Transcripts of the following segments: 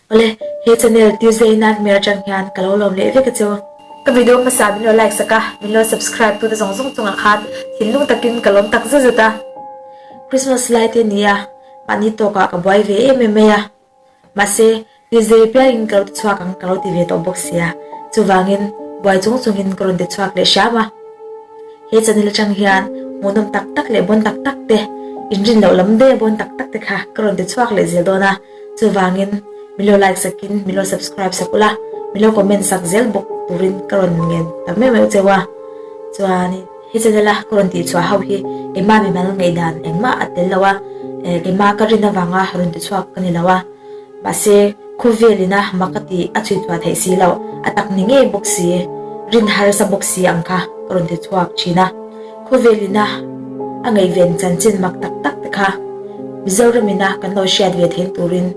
Awle, he channel Tuesday Nightmare atang hian ka lo lawm leh vek a chu. Ka video hmasa min lo like sak a, min lo subscribe tute zawng zawng chungah khan thinlung takin ka lawm tak zet zet a. Christmas lai te nia, mahni tawkah ka buai ve em em mai a. Mahse, Tuesday piangin ka lo ti chhuak ang ka lo ti ve tawh bawk sia, chuvangin buai chung chungin ka rawn ti chhuak leh hram a. He channel atang hian hmuhnawm tak tak leh bawn tak tak te, inrin loh lam daih a bawn tak tak te kha ka rawn ti chhuak leh zel dawn a, chuvangin min lo like sakin min lo subscribe sak ula, min lo comment sak zel bawk turin ka rawn ngen ta meuh meuh cheu a. Chuanin he channel a ka rawn tih chhuah ho hi keimah mimal ngaihdan engmah a tel lo a, keimah ka rin avanga rawn ti chhuak ka ni lo a. Mahse, khawvel ina mak a tih a chhui chhuah theih si loh, a tak ni ngei bawk si, rin harsa bawk si ang kha ka rawn ti chhuak thin a. Khawvel ina a ngaihven chanchin mak tak tak te kha Mizoram ina kan lo hriat ve theih turin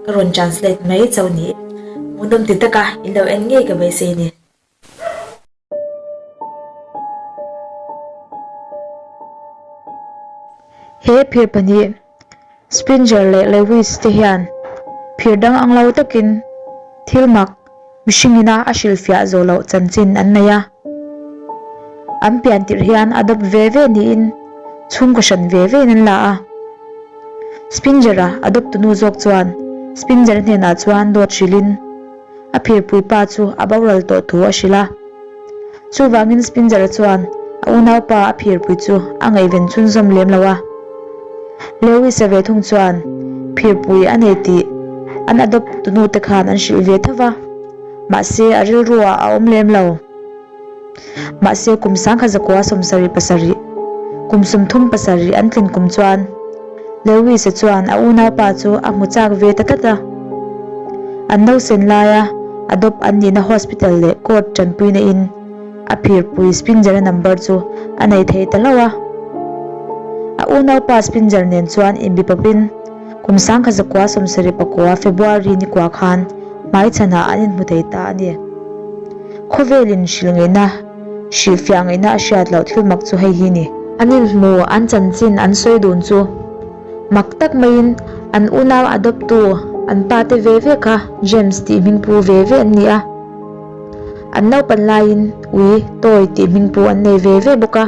ka rawn translate mai chauh ni. Hmuhnawm ti taka in lo en ngei ka beisei ni. He phir pahnih, Springer leh Lewis te hian phir dang ang lo takin thil mak mihring ina a hrilhfiah zawh loh chanchin an nei a. An pian tirh hian a dawp ve ve niin chhungkaw hran ve vein an la a. Springer-a a dawptunu zawk chuan Springer-a hnenah chuan dawt hrilhin, A phirpui pa chu a boral tawh thu a hrilh a. Chuvangin Spinzer-a chuan a unaupa a phirpui chu a ngaihven chhunzawm lem lo a. Lewis-a ve thung chuan phirpui a nei tih an adopt tunu te khan an hrilh ve tho va, mahse a rilruah a awm lem lo. Mahse kum sangkhat zakua 77, kum 37 an tlin kum chuan Lewis-a chuan a unaupa chu a hmu chak ve ta tlat a. An nausen laia adopt an nihna hospital leh court tanpuina in a phirpui Spinger-a number chu a nei thei ta hlauh a. A unaupa Spinger nen chuan inbipawpin kum 1979 February ni kua khan hmaichhanah an inhmu thei ta a ni. Khawvelin hrilh ngaihna, hrilhfiah ngaihna a hriat loh thil mak chu hei hi ni. An inhmu, an chanchin an sawi dun chu mak tak maiin an unau adopt tu an pa te ve ve kha James tih hming pu ve ve an ni a. An naupan laiin ui Toy tih hming pu an nei ve ve bawk a.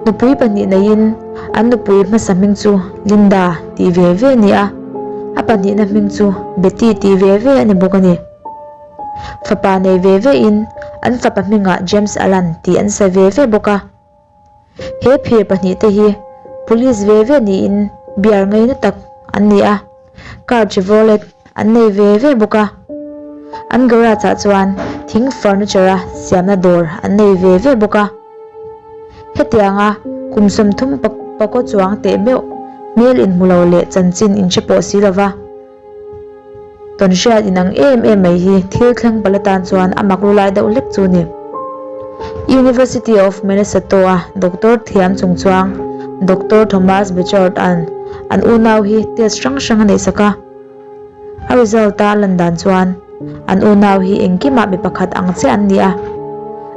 Nupui pahnih neiin an nupui hmasa hming chu Linda tih ve ve a ni a, a pahnihna hming chu Betty tih ve ve a ni bawk a ni. Fapa nei ve ve in an fapa hmingah James Alan tih an sa ve ve bawk a. He phir pahnihte hi Police ve ve niin biar ngaina tak an ni a, car Chevrolet an nei ve ve bawk a. An garage ah chuan thing furniture a siamna dawr an nei ve ve bawk a. Hetianga kum 30 pakaw chuang teh meuh hmel inhmu lo leh chanchin inhre pawh si lova, Tawnhriat inang em em mai hi thil thleng palh atan chuan a mak lu lai deuh hlek chu ni. University of Minnesota-a doctor thiam chungchuang Doctor Thomas Bechard-a'n an unau hi test hrang hrang a neihsak a. A result-a a lan dan chuan an unau hi engkimah mi pakhat ang chiah an ni a,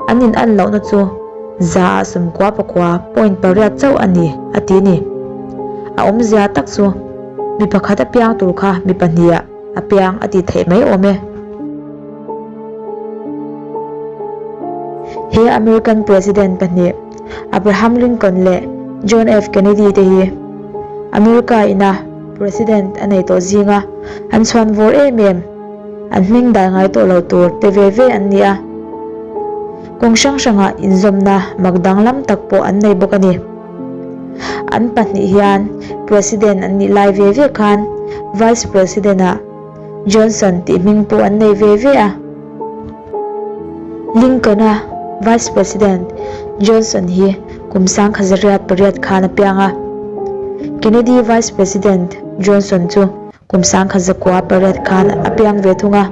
an in an lohna chu zaah 99 point pariat chauh a ni a ti ni. A awmzia tak chu. Mi pakhat a piang tur kha mi pahniha a piang a tih theih mai awm e. He American President pahnih Abraham Lincoln leh John F. Kennedy te hi America ina President a nei tawh zinga an chhuan vawr em em, an hming dai ngai tawh lo tur te ve ve an ni a. Kawng hrang hrangah inzawmna mak danglam tak pawh an nei bawk a ni. An pahnih hian President an nih lai ve ve khan Vice President ah Johnson tih hming pawh an nei ve ve a. Lincoln-a Vice President Johnson hi kum 1908 khan a piang a. Kennedy Vice President Johnson chu Kum 1908 khan a piang ve thung a.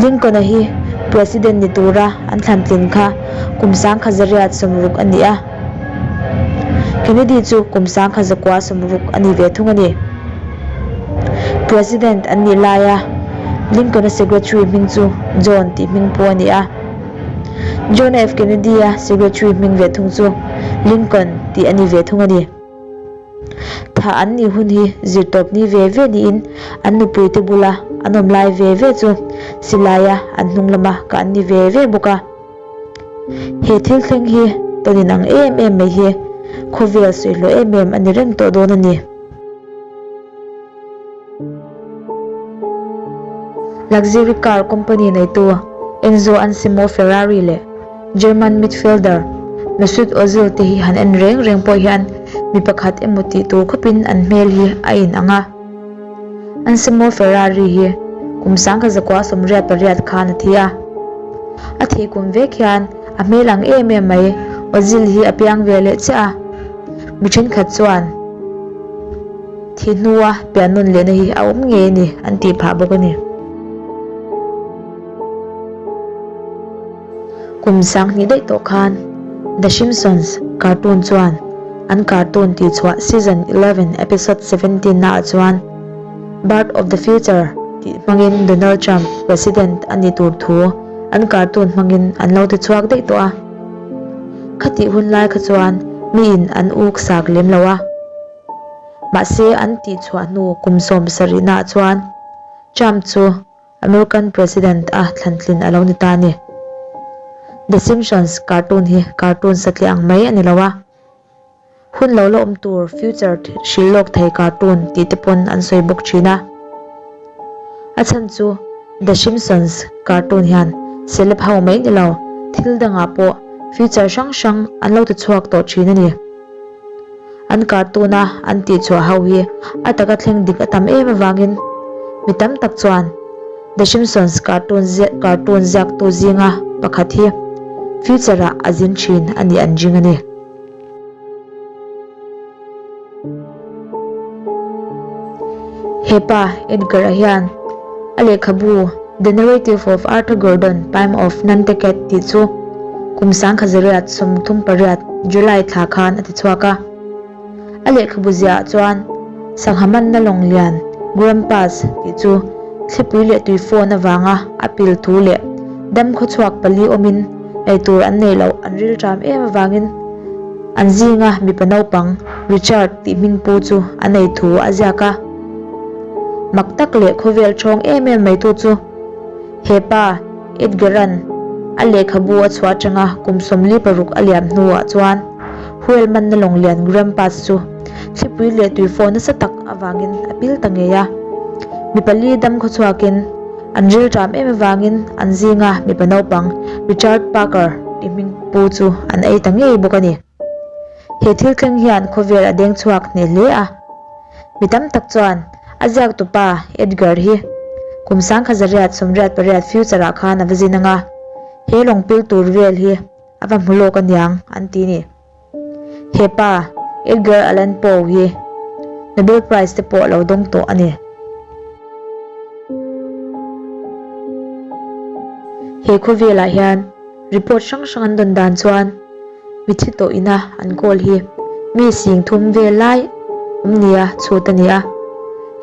Lincoln-a hi President ni tura an thlan tlin kha kum 1960 a ni a. Kennedy chu kum 1960 a ni ve thung a ni. President an nih laia Lincoln-a secretary hming chu John tih hming pu a ni a. John F. Kennedy-a secretary hming ve thung chu Lincoln tih a ni ve thung a ni. Thah an nih hun hi zirtawp ni ve ve niin an nupuite bula an awm lai ve ve chu silaia an hnung lama kah an ni ve ve bawk a. He thil thleng hi tawn inang em em mai hi khawvel suihhlawh em em a ni reng tawh dawn a ni. Luxury car company neitu Enzo Anselmo Ferrari leh German midfielder Mesut Ozil te hi han en reng reng pawh hian mi pakhat emaw tih tur khawpin an hmel hi a in ang a. Anselmo Ferrari hi kum sangkha zakua 88 khan a thi a. A thih kum vek hian a hmel ang em em mai Ozil hi a piang ve leh chiah a. Mi thenkhat chuan thih hnua pian nawn lehna hi a awm ngei a ni an tih phah bawk a ni. Kum 2000 daih tawh khan The Simpsons cartoon chuan an cartoon tihchhuah season 11 episode 17 naah chuan Bart of the Future tih hmangin Donald Trump president a nih tur thu an cartoon hmangin an lo tichhuak daih tawh a. Khatih hun lai kha chuan miin an uk sak lem lo a. Mahse an tihchhuah hnu kum 70 naah chuan Trump chu American President a thlantlin a lo ni ta a ni. The Simpsons cartoon hi cartoon satliah ang mai a ni lo a, hun lo la awm tur future hrilh lawk thei cartoon tih te pawn an sawi bawk thin a. A chhan chu The Simpsons cartoon hian celeb ho mai ni lo thil dangah pawh future hrang hrang an lo ti chhuak tawh thin a ni. An cartoon a an tihchhuah ho hi a taka thleng dik a tam em avangin mi tam tak chuan The Simpsons cartoon cartoon ziaktu zinga pakhat hi future ah a zin thin a nih an ring a ni. He pa Edgar-a hian a lehkhabu The Narrative of Arthur Gordon, Pime of Nantucket tih chu kum 1938 July thla khan a ti chhuak a. A lehkhabu ziahah chuan sangha manna lawng lian Grampus tih chu thlipui leh tui phone avanga a pil thu leh dam khawchhuak pali awmin eitur an neih loh an rilṭam em avangin an zinga mipa naupang Richard tih hming pu chu a nei thu a ziak a. Mak tak leh khawvel ṭhawng em em mai tu chu he pa Edgar-a'n a lehkhabu a chhuah aṭanga kum 46 a liam hnuah chuan Huel manna lawng lian Grampus chu thlipui leh tuifawh nasa tak avangin a pil ta ngei a. Mi pali dam khawchhuakin an rilṭam em avangin an zinga mipa naupang Richard Parker tih hming pu chu an ei ta ngei bawk a ni. He thil thleng hian khawvel a deng chhuak hneh hle a. Mi tam tak chuan a ziaktupa Edgar hi kum 1988 future ah khan a va zin anga he lawng pil tur vel hi a va hmu lawk aniang an ti ni. He pa Edgar Allan Poe hi Nobel Prize te pawh lo dawng tawh a ni. He khawvelah hian report hrang hrang an dawn dan chuan Mithi tawh ina an kawl hi mi sing thum vel lai awm nia chhut a ni a.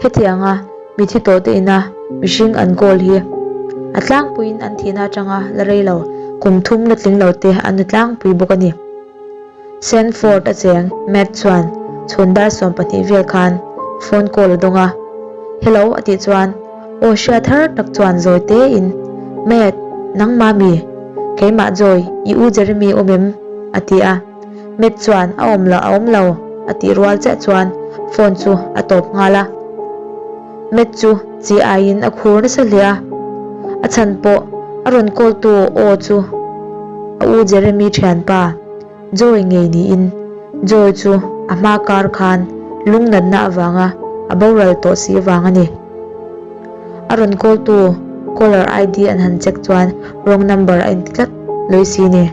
Hetianga mithi tawh te ina mihring an kawl hi a tlangpuiin an thihna atanga la rei lo kum thum la tling lo te an ni tlangpui bawk a ni. Sandford a cheng Matt chuan chhun dar 12 vel khan phone call a dawng a. Hello a tih chuan aw hria thar tak chuan zawi tein Matt, nangmah mi? Keimah Joy, i u Jeremy awm em? a ti a. Matt chuan a awm lo a awm lo a tih rual chiah chuan phone chu a tawp nghal a. Matt chu chi aiin a khur nasa hle a. A chhan pawh a rawn call tu aw chu a u Jeremy thianpa Joy ngei niin Joy chu a hma kar khan lungnatna avanga a boral tawh si vang a ni. A rawn call tu caller ID an han check chuan wrong number a inti tlat lawih si ni.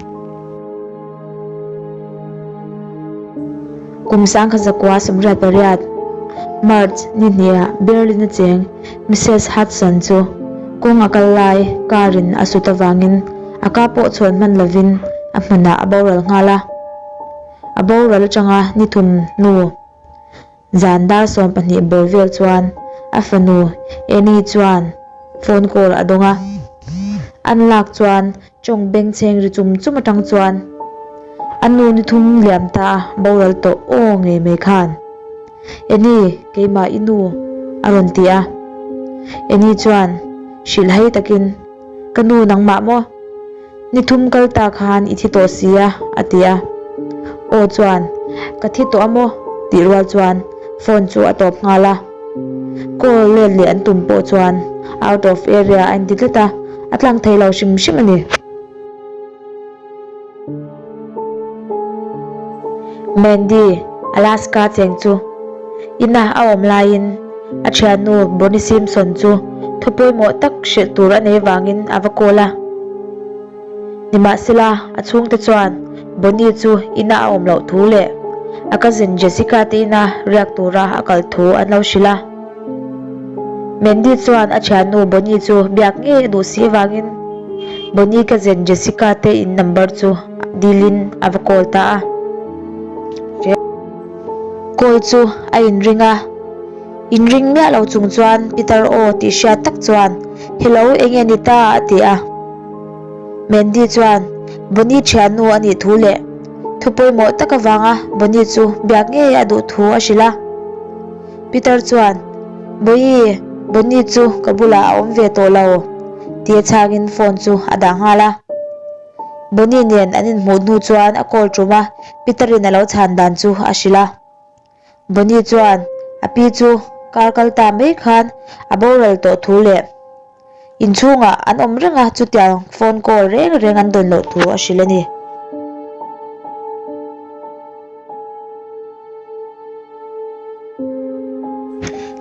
Kum 1988 March ni hniah Berlin a cheng Missus Hudson chu kawng a kal lai car in a sut avangin a ka pawh chhawn hman lovin a hmunah a boral nghal a. A boral atanga ni thum hnu zan dar 12 bawr vel chuan a fanu Annie chuan phone call a dawng a. An lak chuan tawng bengchheng ri chum chum atang chuan a nu ni thum liam ta a boral tawh aw ngei mai khan. Annie, keimah i nu, a rawn ti a. Annie chuan hrilhhai takin, Ka nu nangmah maw? Ni thum kal ta khan i thi tawh si a, a ti a. Aw chuan, Ka thi tawh a maw? tih rual chuan phone chu a tawp nghal a. Call let leh an tum pawh chuan out of area a inti tlat a, a tlang thei lo hrim hrim a ni. Mandy, Alaska cheng chu ina a awm laiin a thiannu Bonnie Simpson chu thu pawimawh tak hrilh tur a nei vangin a va call a. Nimahsela, a chhungte chuan Bonnie chu ina a awm loh thu leh a cousin Jessica te ina riak tura a kal thu an lo hrilh a. Mandy chuan a thiannu Bonnie chu biak ngei a duh si avangin Bonnie cousin Jessica te in number chu dilin a va call ta a. Call chu a inring a, inring miah lo chung chuan Peter aw tih hriat tak chuan, Hello, enge ni ta? a ti a. Mandy chuan Bonnie thiannu a nih thu leh thu pawimawh tak avanga Bonnie chu biak ngei a duh thu a hrilh a. Peter chuan, Bawihi, Bonnie chu ka bulah a awm ve tawh lo, tia chhangin phone chu a dah nghal a. Bonnie nen an inhmuh hnu chuan a call tum a, Peter-in a lo chhan dan chu a hrilh a. Bonnie chuan a pi chu kar kal ta mai khan a boral tawh thu leh inchhungah an awm reng a, chutiang phone call reng reng an dawn loh thu a hrilh a ni.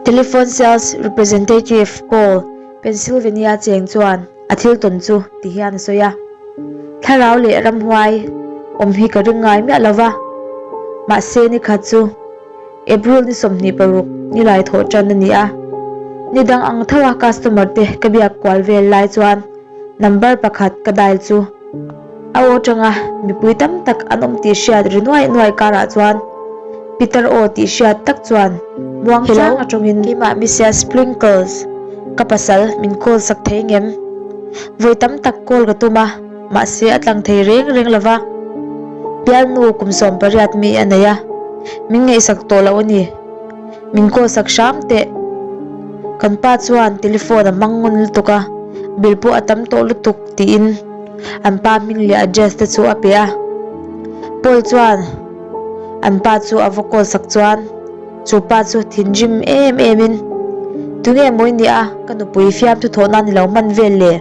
Telephone sales representative Paul, Pennsylvania cheng chuan a thil tawn chu ti hian a sawi a, Thlarau leh ramhuai awm hi ka ring ngai miah lo va, mahse ni khat chu April ni 26 nilai thawh tan a ni a, ni dang ang tho a customer te ka biak kual vel lai chuan number pakhat ka dial chu A aw atanga mipui tam tak an awm tih hriat ri nuai nuai karah chuan Peter aw tih hriat tak chuan muang chang atangin keimah Misia Sprinkles ka pasal min call sak thei ngem? Vawi tam tak call ka tum a, mahse a tlang thei reng reng lova. Bialnu kum 18 mi a nei a, min ngaihsak tawh loh a ni. Min call sak hram teh. Kan pa chuan telephone a hmang ngun lutuk a, bill pawh a tam tawh lutuk tiin an pa hming leh address te chu a pe a. Paul chuan an pa chu a va call sak chuan chu pa chu thinrim em em in, Tunge mawi ni a, ka nupui fiamthu thawh nan i lo hman vel le?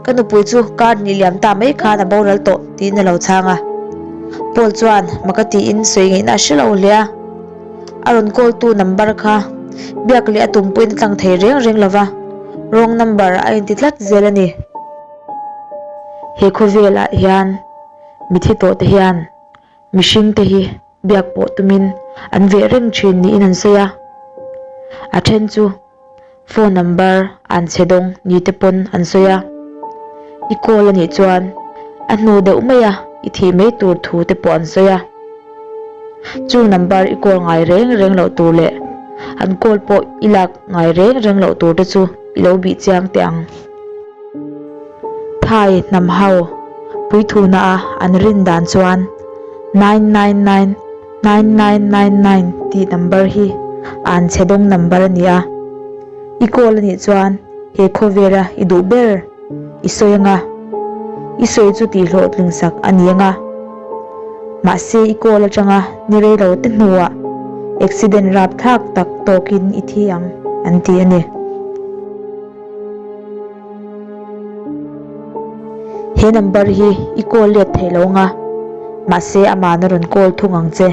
Ka nupui chu kar hnih liam ta mai khan a boral tawh tiin a lo chhang a. Paul chuan maka tiin sawi ngaihna a hre lo hle a. A rawn call tu number kha biak leh a tum pawhin a tlang thei reng reng lova, wrong number a inti tlat zel a ni. He khawvelah hian mithi tawh te hian mihring te hi biak pawh tumin an veh reng thin niin an sawi a, a then chu Phone number an chhe dawng ni te pawn an sawi a, i call a nih chuan a hnu deuh mai a i thih mai tur thu te pawh an sawi a. Chu number i call ngai reng reng loh tur leh an call pawh i lak ngai reng reng loh tur te chu i lo bih chiang teh ang. Thai hnam ho puithuna a an rin dan chuan 999 9999 tih number hi an chhe dawng number a ni a, i call a nih chuan he khawvela i duh ber i sawi anga, i sawi chu tih hlawhtling sak a ni anga. Mahse i call atanga ni rei lo te hnuah accident rapthlak tak tawkin i thi ang an ti a ni. He number hi i call let thei lo anga, mahse aman a rawn call thung ang che.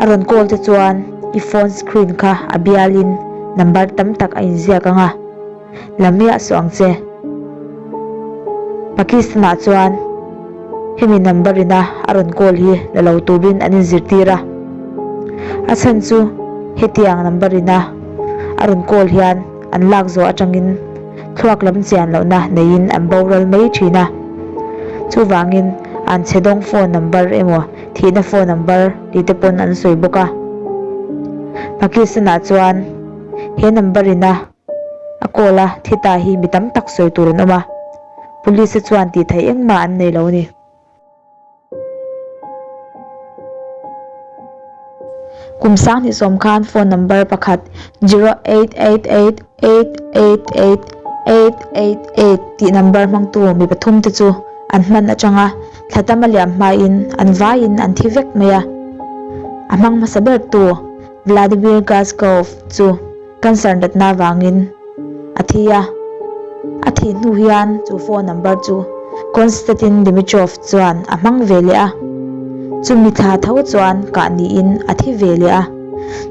A rawn call te chuan i phone screen kha a bialin number tam tak a inziak anga, la miah suh ang che. Pakistan ah chuan hemi number ina a rawn call hi la lo turin an inzirtir a, a chhan chu hetiang number ina a rawn call hian an lak zawh atangin thluak lam chian lohna neiin an boral mai thin a. Chuvangin an chhe dawng phone number emaw thihna phone number tih te pawn an sawi bawk a. Pakistan ah chuan he number ina a call a thi ta hi mi tam tak sawi tur an awm a, police te chuan tih theih engmah an nei lo a ni. Kum 2010 khan phone number pakhat zero eight eight eight eight eight eight eight eight eight tih number hmangtu mi pathum te chu an hman atanga thla tam a liam hmain an vaiin an thi vek mai a. A hmang hmasa bertu Vladimir Gazkov chu cancer natna avangin a thi a. A thih hnu hian chu phone number chu Konstantin Dimitrov chuan a hmang ve leh a. Chumi thla tho chuan kah niin a thi ve leh a.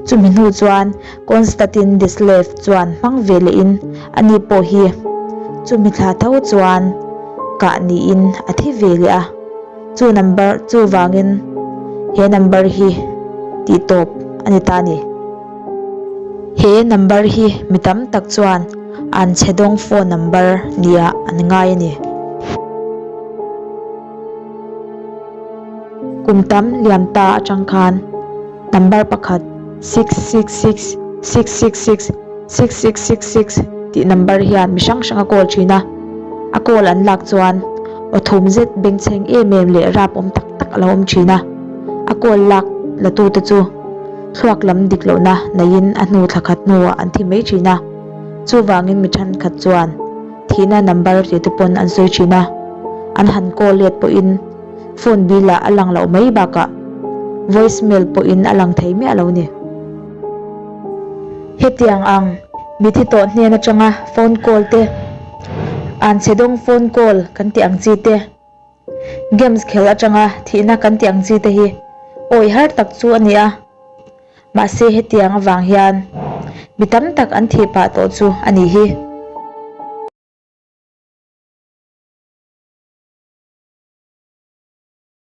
Chumi hnu chuan Konstantin Deslev chuan hmang ve lehin ani pawh hi chumi thla tho chuan kah niin a thi ve leh a. Chu number chuvangin he number hi tih tawp a ni ta a ni. He number hi mi tam tak chuan an chhe dawng phone number nia an ngai a ni. Kum tam liam ta atang khan number pakhat six six six six six six six six six six tih number hian mi hrang hrang a call thin a, a call an lak chuan aw thum zet bengchheng em em leh rap awm tak tak a lo awm thin a, a call lak la tute chu. Thluak lam dik lohna neiin a hnu thla khat hnuah an thi mai thin a, chuvangin mi thenkhat chuan thihna number tih te pawn an sawi thin a, an han call let pawhin phone bill ah a lang loh mai bakah voice mail pawhin a lang thei miah lo ni. Hetiang ang mi thi tawh hnen atanga phone call te, anchhedawng phone call kan tih ang chi te, Games khel atanga thihna kan tih ang chi te hi awih har tak chu a ni a, mahse hetiang avang hian mi tam tak an thih pah tawh chu a nih hi.